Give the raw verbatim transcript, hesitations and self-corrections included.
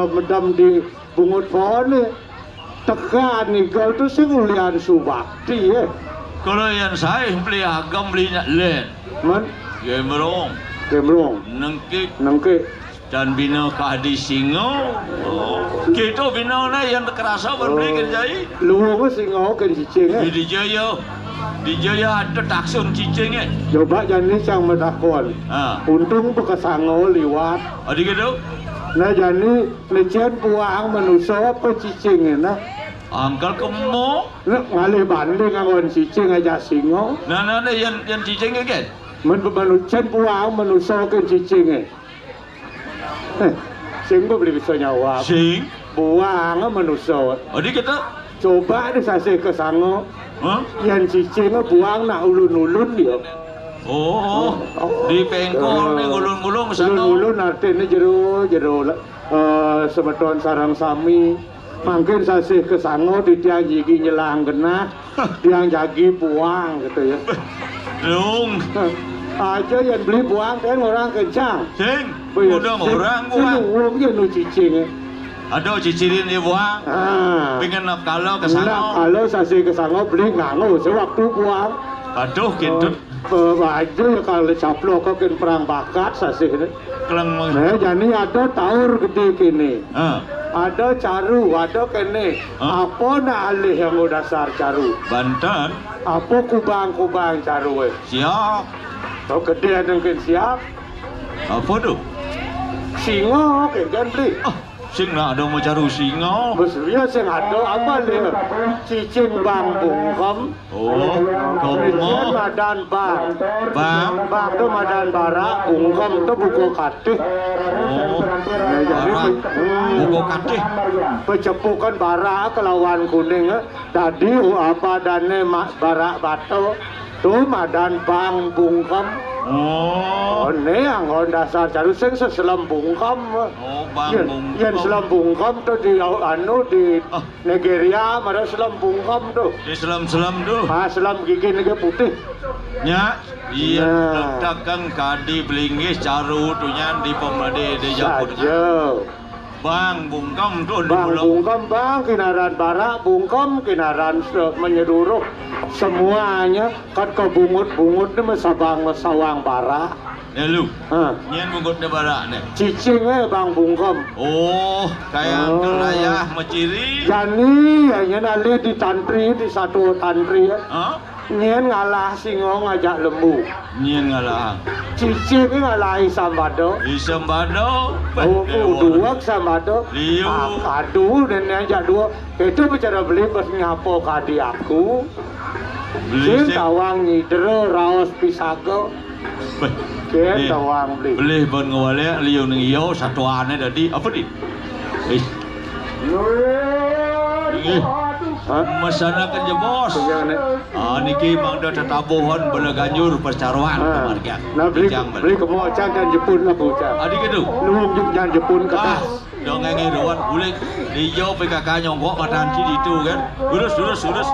Medem di bungut pohon ni. Teka nigel tu sing ulian subakti, eh. Kalau yang saya beli agam beli nak len. Men? Gemrong. Gemrong. Nengkik. Nengkik. Dan bina kadi singa. Oh. Kita bina na yang kerasa berbeli Oh. Kan jai. Luung singa kan cicing, eh. Di Jaya. Di Jaya ada taksun cicing, eh. Coba jani cang medakon. Ha. Untung bekesanga liwat. Adi gitu? Nah, jani lecen puang manusa apa cicing, eh, nah. Angkal kemo. Nah, ngalih banding angon cicing aja singa. Nah, nah, nah, yang, yang cicing, eh, kan? Men bebanucen puang manusa ke cicing, eh. Eh, sing beli bisa nyawa. Sing? Buang manusa. Adi kita? Coba di sasih kesanga. Hah? Yang cicing buang nak ulun-ulun dia. Oh, oh. Di pengkol ni ulun-ulun sana. Ulun-ulun artinya jero, jero, eh, semeton sarang sami. Mangkin sasih kesanga di tiang jigi nyelang genah, tiang jagi puang gitu ya. Dong. Aja yang beli puang kan orang kencang. Sing, udah orang puang. Luung ya nu cicing. Ada cicirin di puang. Ah. Pengen nak kala kesanga. Nak kala sasih kesanga beli nganggo sewaktu puang. Aduh, kintut. Eh, baju ya kalau caplok kok kin perang bakat sasih ni. Keleng. Nah, jani ada taur gede kini. Ha. Ada caru, ada kene. Ha. Apa nak alih yang dasar caru? Banten. Apa kubang-kubang caru, eh? Siap. Oh, gede ada mungkin siap. Apa tu? Singa, oke, kan beli. Ah, sing nak ada mau caru singa. Bos, ya, sing ada apa dia? Cicing bang bungkem. Oh, kemo. Madan bang. Bang. Bang tu madan barak, bungkem tu buku katih. Oh, nah, jadi barak. Buku katih. Pecepukan barak kelawan kuning, eh. Tadi, oh, apa dane mak barak bato. Tu madan bang bungkem. Oh. Oh, ne anggon dasar caru sing seselem bungkem. Oh, bang bungkem. Yen selem bungkem tu di, anu, di Nigeria, mara selem bungkem tu. Di selem-selem tu. Ah, selem gigi nege putih. Nya, iya, nah. Letakan kadi belinggih caru tu nyan di pemade di Japun. Saja. Bang bungkem tu. Bang bungkem, bang kinaran barak, bungkem kinaran se-, menyeluruh semuanya, kan ke bungut-bungut ni mesabang mesawang barak. Ya lu. Ha. Nyen bungut ni barak ni. Cicing, eh, bang bungkem. Oh, kayak ke layah meciri. Jani, ya, nyen alih di tantri, di satu tantri, ya. Ha? Nyen ngalah singa ngajak lembu. Nyen ngalah. Cicing ngalah isam bado. Isam bado. Oh, duwek sambado. Liu. Ah, aduh, dan ngajak dua. Itu bicara beli pas nyapa kadi aku. Beli sing tawang nyidera raos pisaga. Beh. Ken tawang beli. Beli ban ngewalek liu ning iyo satuane dadi apa di? Eh. Inggih. Hah? Mesanaken jebos. Yang ni. Ah, niki mangda tetabuhan bala ganjur percaruan. Ah. Kemargian. Nah, beli, beli kemo cang dan Jepun lah, bocah. Adi gitu. Luung juk dan Jepun. Ah, kertas. Dong ngenge doan ulik. Iyo P K K nyongkok matan ci ditu kan. Lurus, lurus, lurus.